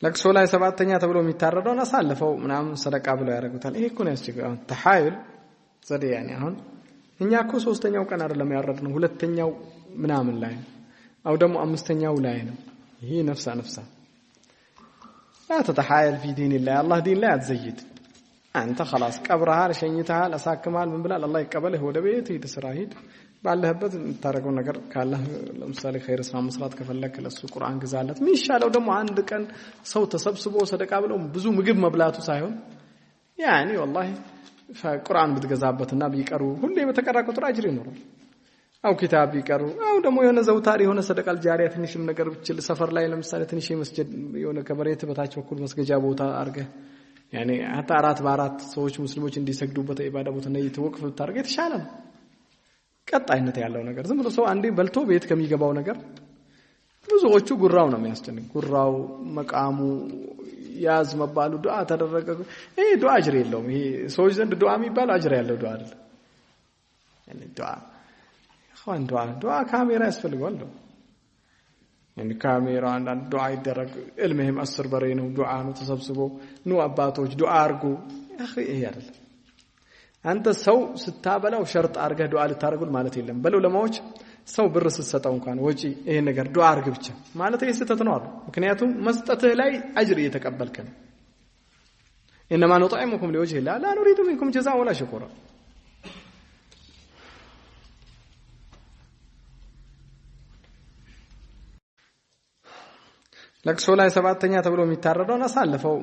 ለቅሶ ላይ ሰባተኛ ተብሎ የሚታረደውን አሳልፈው ምናምን ሰደቃ ብለው ያደርጉታል። ይሄ እኮ ነው ያስቸግረው። ተሐዩል ዘዴ ያኔ አሁን እኛ እኮ ሶስተኛው ቀን አይደለም ያረድነው ሁለተኛው ምናምን ላይ ነው፣ አው ደግሞ አምስተኛው ላይ ነው። ይሄ ነፍሳ ነፍሳ لا تتحايل في دين الله አላህ ዲን ላይ አትዘይድ። አንተ خلاص ቀብረሃል፣ ሸኝተሃል፣ አሳክመሃል፣ ምን ብላል አላህ ይቀበልህ። ወደ ቤት ሂድ፣ ስራ ሂድ። ባለህበት የምታደርገው ነገር ካለህ ለምሳሌ ኸይር ስራ መስራት ከፈለክ ለሱ ቁርአን ግዛለት። የሚሻለው ደግሞ አንድ ቀን ሰው ተሰብስቦ ሰደቃ ብለው ብዙ ምግብ መብላቱ ሳይሆን ያኒ ወላሂ ቁርአን ብትገዛበትና ቢቀሩ ሁሌ በተቀራ ቁጥር አጅር ይኖራል። አው ኪታብ ቢቀሩ አው ደግሞ የሆነ ዘውታሪ የሆነ ሰደቃል ጃሪያ ትንሽም ነገር ብችል ሰፈር ላይ ለምሳሌ ትንሽ መስጂድ የሆነ ከመሬት በታች በኩል መስገጃ ቦታ አድርገህ ያኔ ሀታ አራት በአራት ሰዎች ሙስሊሞች እንዲሰግዱበት ኢባዳ ቦታ ነይት ወቅፍ ብታደርግ የተሻለ ነው። ቀጣይነት ያለው ነገር ዝም ብሎ ሰው አንዴ በልቶ ቤት ከሚገባው ነገር ብዙዎቹ ጉራው ነው የሚያስጨንቅ። ጉራው መቃሙ ያዝ መባሉ ዱዓ ተደረገ። ይሄ ዱዓ አጅር የለውም። ይሄ ሰዎች ዘንድ ዱዓ የሚባለው አጅር ያለው ዱዓ አይደለም። ያኔ ዱዓ ኸዋን ዱዓ ዱዓ ካሜራ ያስፈልገዋል። ያኔ ካሜራ አንዳንድ ዱዓ ይደረግ። እልምህም 10 በሬ ነው ዱዓ ነው ተሰብስቦ ኑ አባቶች ዱዓ አርጉ። ይሄ አይደለም። አንተ ሰው ስታበላው ሸርጥ አርገህ ዱዓ ልታደርጉል ማለት የለም። በል ዑለማዎች ሰው ብር ስትሰጠው እንኳን ወጪ ይሄን ነገር ዱዓ አርግ ብቻ ማለት ይሄ ስህተት ነው አሉ። ምክንያቱም መስጠትህ ላይ አጅር እየተቀበልክ ነው። إنما نطعمكم لوجه الله لا نريد منكم جزاء ولا شكورا። ለቅሶ ላይ ሰባተኛ ተብሎ የሚታረደውን አሳልፈው